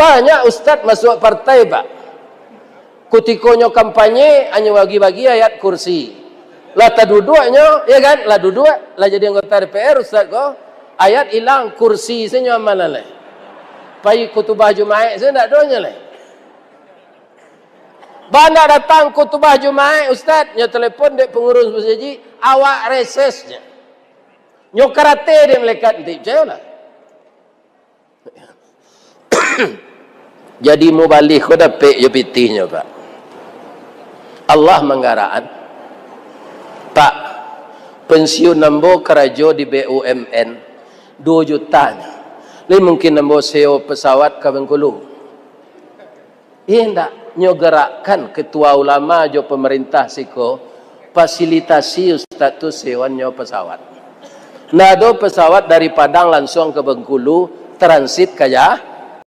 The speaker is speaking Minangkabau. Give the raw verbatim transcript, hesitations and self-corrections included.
Banyak ustaz masuak partai, Pak. Kutikonyo kampanye, hanyo bagi-bagi ayat kursi. Lah taduduaknyo, ya kan? Lah duduak, lah jadi anggota D P R ustaz ko, ayat ilang, kursi se nyo amalan lai. Pai kutubah Jumaik se ndak donyo lai. Bana datang kutubah Jumaik, ustaz, nyo telepon dek pangurus masajik, awak reses nyo. Nyo karate dek malaikat, enti picayolah. Jadi mubalih ko dapek jo pitihnyo, Pak. Allah manggarakan. Pak, pensiun ambo karajo di B U M N, duo juta nyo. Lai mungkin ambo sewa pesawat ka Bengkulu. Indak, nyo gerakkan ketua ulama jo pemerintah siko, fasilitasi ustaz tu sewa nyo pesawat. Ndak ado pesawat dari Padang lansuang ka Bengkulu, transit ka Ja-,